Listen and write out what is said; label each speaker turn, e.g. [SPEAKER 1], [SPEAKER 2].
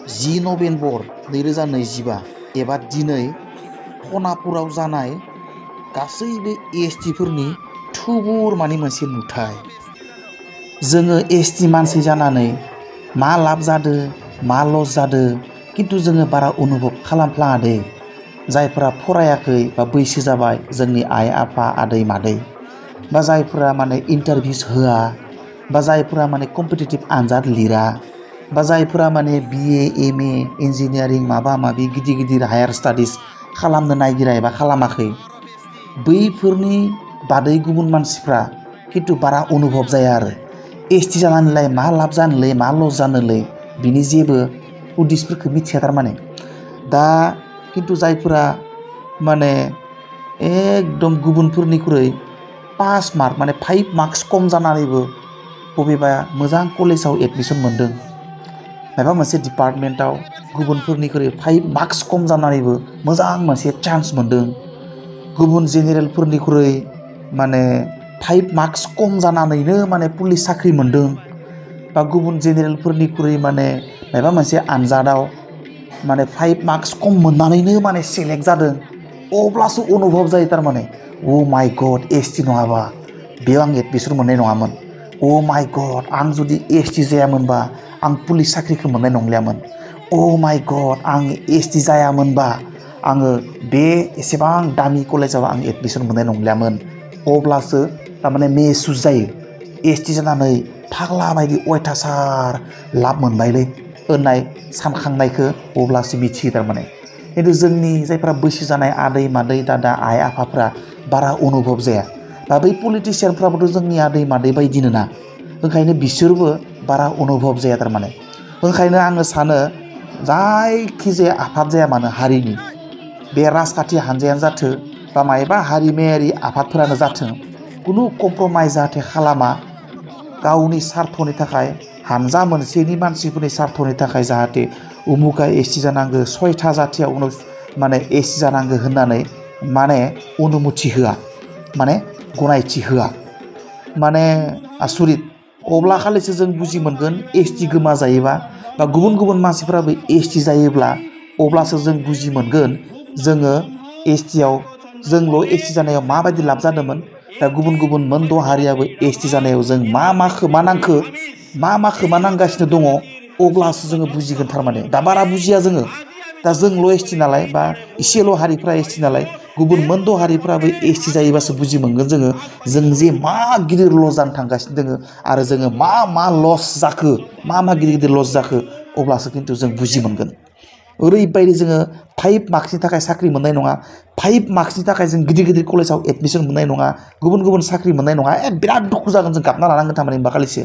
[SPEAKER 1] 10 November 2025 एबा दिनै खनापुराव जानाय गासैबो एसटिफोरनि थुबुर माने मोनसे नुथाय। जोङो एसटि मानसि जानानै मा लाब जादों मा लस जादों खिन्थु जोङो बारा अनुभब खालामफ्लाङा दे। जायफोरा फरायाखै बा बैसो जाबाय जोंनि आइ आफा आदै मादै बा जायफोरा माने इन्टारभिउस होआ बा जायफोरा माने कम्पिटिटिभ आनजाद लिरा बा जायफोरा माने BA MA इन्जिनियारिं माबा माबि गिदिर गिदिर हायार स्टाडिस खालामनो नागिरा एबा खालामाखै बैफोरनि बादै गुबुन मानसिफ्रा खिन्थु बारा अनुभब जाया आरो एसटि जानानैलाय मा लाब जानोलै मा लस जानोलै बिनि जेबो उदिसफोरखौ मिथिया थारमाने। दा खिन्थु जायफोरा माने एकदम गुबुनफोरनिख्रुइ 5 मार्क माने 5 मार्क्स खम जानानैबो बबेबा मोजां कलेजाव एडमिसन मोन्दों, माबा मोनसे डिपार्टमेन्टआव गुबुनफोरनिख्रुइ 5 मार्क्स खम जानानैबो मोजां मोनसे चान्स मोन्दों, गुबुन जेनेरेलफोरनिख्रुइ माने 5 मार्क्स खम जानानैनो माने पुलिस साख्रि मोन्दों बा गुबुन जेनेरेलफोरनिख्रुइ माने माबा मोनसे आनजादाव माने 5 मार्क्स खम मोननानैनो माने सेलेक्ट जादों, अब्लासो अनुभब जायो थारमाने। अ माय गड एसटि नङाबा बेयाव आं एडमिसन मोननाय नङामोन। अ माय गड आं जुदि एसटि जायामोनबा आं पुलिस साख्रिखौ मोननाय नंलियामोन। अ माय गड आं एसटि जायामोनबा आङो बे एसेबां दामि कलेजाव आं एडमिसन मोननाय नंलियामोन। अब्लासो थारमाने मेसुस जायो एसटि जानानै फाग्ला बायदि अयथासार लाब मोनबायलै होननाय सानखांनायखौ अब्लासो मिथियो थारमाने। खिन्थु जोंनि जायफ्रा बैसो जानाय आदै मादै दादा आइ आफाफ्रा बारा अनुभब जाया। दा बै पलिटिसियानफ्राबोथ' जोंनि आदै मादै बायदिनो ना, ओंखायनो बिसोरबो बारा अनुभब जाया थारमाने। ओंखायनो आङो सानो जायखिजाया आफाद जाया मानो हारिनि बे राजखान्थि हान्जायानो जाथों बा मायबा हारिमायारि आफादफोरानो जाथों खुनु कमप्रमाइज जाहाथे खालामा, गावनि सार्थनि थाखाय हानजा मोनसेनि मानसिफोरनि सार्थनि थाखाय जाहाथे उमुका एसटि जानांगौ 6था जाथिया उनाव माने एसटि जानांगौ होननानै माने अनुमति होआ, माने गनायथि होआ, माने आसरित। अब्ला खालिसो जों बुजि मोनगोन एसटि गोमा जायोबा बा गुबुन गुबुन मानसिफ्राबो एसटि जायोब्ला अब्लासो जों बुजि मोनगोन जोङो एसटिआव जोंल' एसटि जानायाव माबायदि लाब जादोंमोन, दा गुबुन गुबुन मोन 6 हारियाबो एसटि जानायाव जों मा खोमा नांखो मा खोमा नांगासिनो दङ, अब्लासो जोङो बुजिगोन थारमाने। दा बारा बुजिया जोङो, दा जोंल' एसटि नालाय बा इसेल' हारिफ्रा एसटि नालाय गुबुन मोन 6 हारिफ्राबो एसटि जायोबासो बुजि मोनगोन जोङो जों जे मा गिदिर लस जानो थांगासिनो दोङो आरो जोङो मा लस जाखो मा गिदिर गिदिर लस जाखो, अब्लासो खिन्थु जों बुजि मोनगोन। ओरैबायदि जोङो 5 मार्क्सनि थाखाय साख्रि मोननाय नङा, 5 मार्क्सनि थाखाय जों गिदिर गिदिर कलेजाव एडमिसन मोननाय नङा, गुबुन गुबुन साख्रि मोननाय नङा, बिराद दुखु जागोन, जों गाबना लानांगोन थारमाने होनबा खालिसो।